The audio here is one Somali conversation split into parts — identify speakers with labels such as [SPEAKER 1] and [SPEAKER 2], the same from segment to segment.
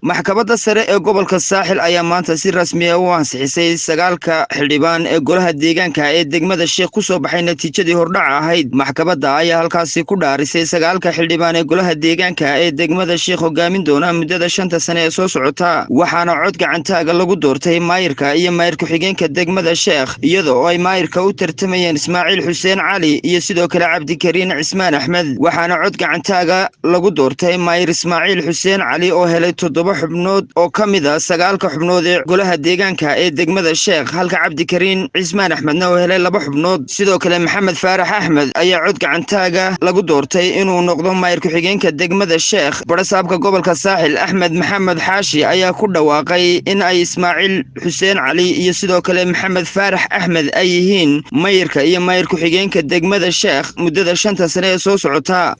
[SPEAKER 1] Maxkamadda sare ee gobolka Saaxil ayaa maanta si rasmi ah u ansixisay sagaalka xildhibaan ee golaha deegaanka ee degmada Sheekh ku soo baxay natiijadii hordhaca ahayd. Maxkamadda ayaa halkaasi ku dhaarisay sagaalka xildhibaan ee golaha deegaanka ee degmada Sheekh hogaamin doona muddada 5ta sane ee soo socota, waxaana cod gacantaaga lagu doortay maayirka iyo maayir ku-xigeenka degmada Sheekh, iyada oo ay maayirka u tartamayeen Ismaaciil Xuseen Cali iyo sidoo kale Cabdikariin Cismaan Axmed. Waxaana cod gacantaaga lagu doortay maayir Ismaaciil Xuseen Cali oo helay 7 xubnood oo ka mid a sagaalka xubnood ee golaha deegaanka ee degmada Sheekh, halka Cabdikariin Cismaan Axmedna oo helay 2 xubnood. Sidoo kale Maxamed Faarax Axmed ayaa cod gacantaaga lagu doortay inuu noqdo maayir ku-xigeenka degmada Sheekh. Barasaabka gobolka Saaxil Axmed Maxamed Xaashi ayaa ku dhawaaqay in ay Ismaaciil Xuseen Cali iyo sidoo kale Maxamed Faarax Axmed ay yihiin mayirka iyo maayir ku-xigeenka degmada Sheekh muddada 5ta sane ee soo socota.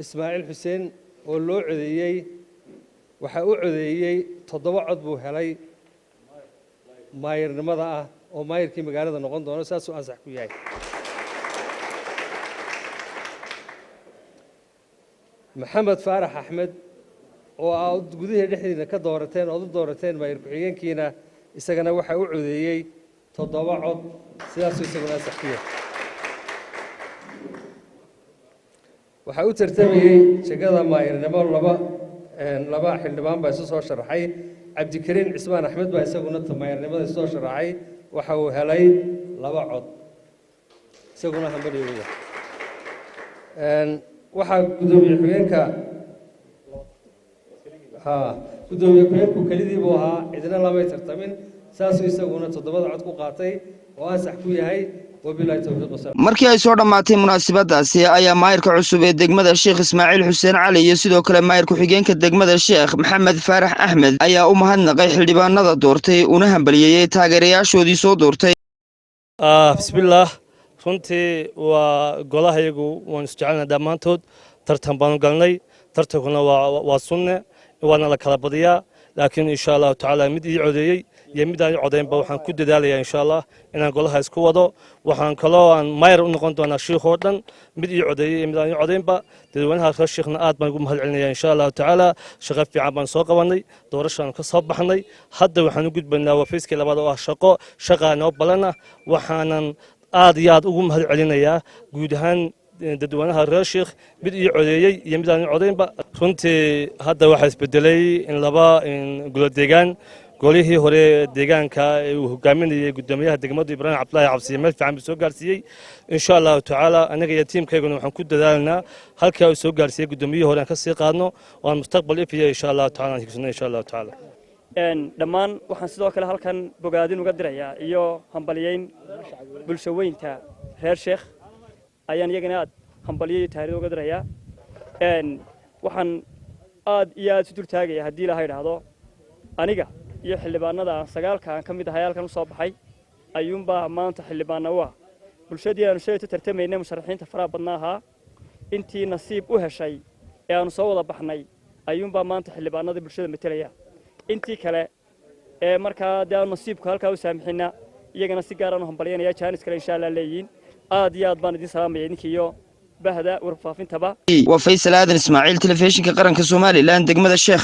[SPEAKER 2] Ismaaciil Xuseen oo loo codeeyey, waxaa u codeeyey 7 cod buu helay maayirnimada ah oo maayirkii magaalada noqon doono, saasuu ansax ku yahay. Maxamed Faarax Axmed oo aad gudihii dhexdiina ka doorateen ood u doorateen maayir ku-xigeenkiina, isagana waxaa u codeeyey 7 cod, sidaasuu isaguna ansax ku yahay. Waxaa u tartamayey jegada maayirnimo laba xildhibaan baa isu soo sharaxay. Cabdikariin Cismaan Axmed baa isaguna maayirnimada isu soo sharaxay, waxa uu helay 2 cod, isaguna hambalyooda. Waxaa gudoomiye ku-xigeenka, gudoomiye ku-xigeenku kelidii buu ahaa, cidna lamay tartamin, saasuu isaguna 7da cod ku qaatay oo ansax ku yahay.
[SPEAKER 1] Markii ay soo dhammaatay munaasabadaasi ayaa maayirka cusub ee degmada Sheekh Ismaaciil Xuseen Cali iyo sidoo kale maayir ku-xigeenka degmada Sheekh Maxamed Faarax Axmed ayaa u mahadnaqay xildhibaanada doortay una hambaliyeeyey taageerayaashoodii soo doortay.
[SPEAKER 3] Bismillaah, runtii waa golahayagu waanu isjecelnay dhammaantood. Tartan baanu galnay, tartankuna waa sunne, waana la kala badiyaa, laakiin insha Allahu tacaala mid ii codeeyey iyo mid aan ii codeynba waxaan ku dadaalayaa insha Allah inaan golaha isku wado. Waxaan kaloo aan maayar u noqon doonaa shiikh oo dhan, mid ii codeeyey iyo mid aan ii codeynba. Dadweynaha reer Shiikhna aad baan ugu mahad celinaya insha Allahu tacaala. Shaqo fiican baan soo qabanay, doorashaan ka soo baxnay, hadda waxaan u gudbaynaa wafiiskii labaad oo ah shaqo, shaqaa noo balana. Waxaanan aad iyo aad ugu mahad celinayaa guud ahaan dadweynaha reer Sheekh, mid ii codeeyey iyo mid aan ii codeynba. Runtii hadda waxaa isbedelay in laba golo deegaan. Golihii hore deegaanka ee uu hogaaminayay guddoomiyaha degmadu Ibraahim Cabdulaahi Cabsiye meel fiican buu soo gaarsiiyey. Insha Allahu tacaala anaga iyo tiimkayguna waxaan ku dadaalanaa halkaa uu soo gaarsiiyey guddoomiyihii hore aan ka sii qaadno oo aan mustaqbal ifiya insha Allahu taala aan higsano insha Allahu tacaala.
[SPEAKER 4] Dhammaan waxaan sidoo kale halkan bogaadin uga dirayaa iyo hambaliyeyn bulsho weynta reer Sheekh ayaan iyagana aad hambaliyo iyo taariid uga dirayaa. Waxaan aad iyo aad isu dul taagaya haddii Ilaha idhaahdo, aniga iyo xildhibaanada aan sagaalka aan ka mid ahay halkan u soo baxay ayuunbaa maanta xildhibaana u ah. Bulshadii aanu shalayto tartamaynay musharaxiinta faraha badna ahaa, intii nasiib u heshay ee aanu soo wada baxnay ayuunbaa maanta xildhibaanadii bulshada metelaya. Intii kale ee markaa dee aanu nasiibku halkaa u saamixina, iyagana si gaar aan u hambalyanaya, jaanis kale insha Allah leeyihiin. Aad iyo aad baan idin salaamaya idinkiiyo bahda warfaafintaba.
[SPEAKER 1] Waa Faysal Aadan Ismaaciil, telefishinka qaranka Somaliland, degmada Sheekh.